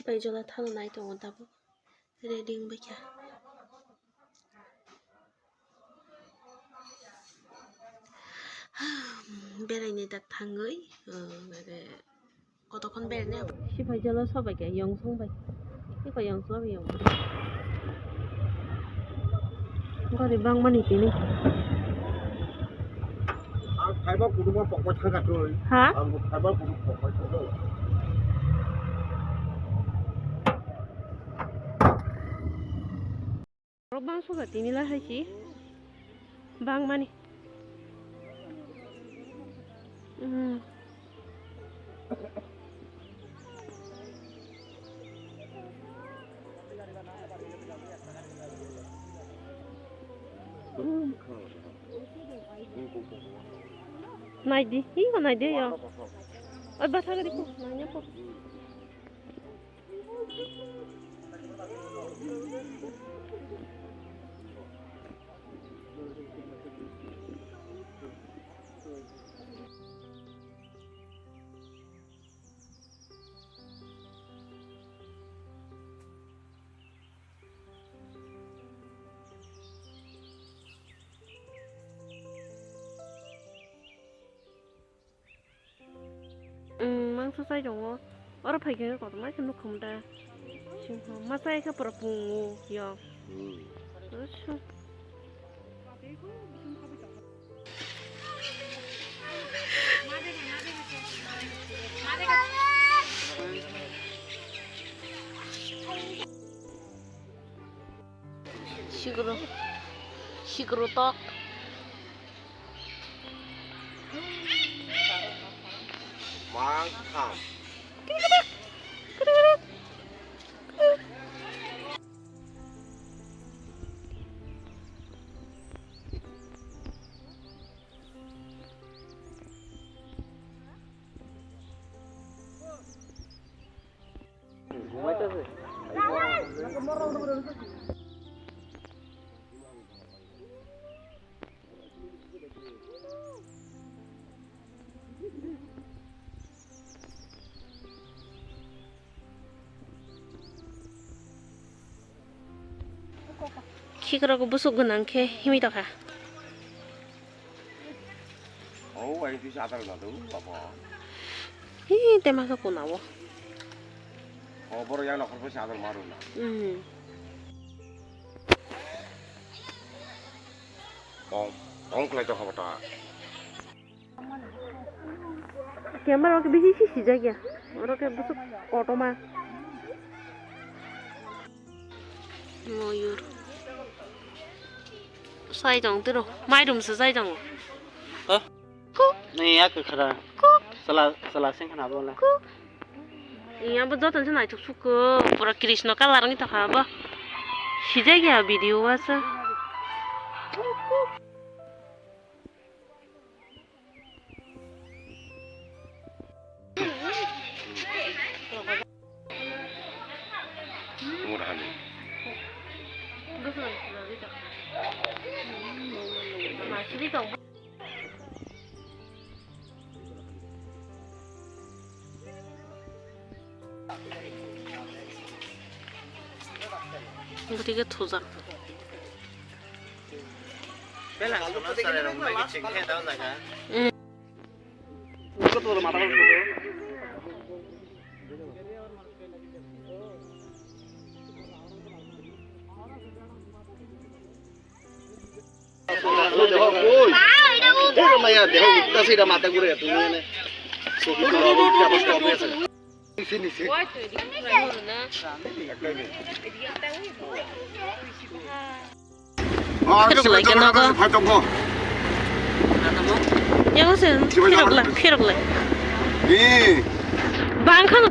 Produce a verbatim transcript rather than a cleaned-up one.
Paijala thalo nai tongo tabuk. Ready wngbaikha. Beraini dak thangwi, uh, mane kotokhon beraini. Sipaijala sobaikha yongsong bai. Iko yongsong bai yong. Gari bangmani tini. Ang phaiba kudugo pokbai thangkha twi. Ha? Ang phaiba kudu pokbai thangkha. Borok bangsoka tini lai hai si. Bangmani. Hmm. Naidi, iko naidi ya. Oi, batha gadi ko, nanya ko. Mangsa chai tongo. Oro phai khe kotorma khe nukhung da. Singho ma chai khe pura pungo yo. Hmm. Usu. Sikru, sikru tok. Mangkham. Khikrok busuk gwnang khe himwi tongkha. Oh, ai tisa adal na do, baba. Hi, tema khe kuna o. Oh, boro yang nokhor phe adal maru na. Hmm. Kong, kong khlai tongkha bata. Camera o khe bisi si sijak ya. Oro khe busuk kotorma. Moyur. Sai tong tiro. Mairum se sai tong. Ha? Kuk. Ni ya ke khara. Kuk. Sala, sala sing khana bola. Kuk. Iya bo joto se naituk suko. Pura Krishna colour ni tokha bo. Sijak ya video o se. Bwtwi khe thujak. Bela sono sare rong bai kiching khe da jaga. Mm. Oi, oi, maya, deho, uta sida mata gure, tu mane. Sini, sini. Phirok lai khe nogo. Phai tongkho. Yang sen, phirok lai, phirok lai. Ni. Bang khano.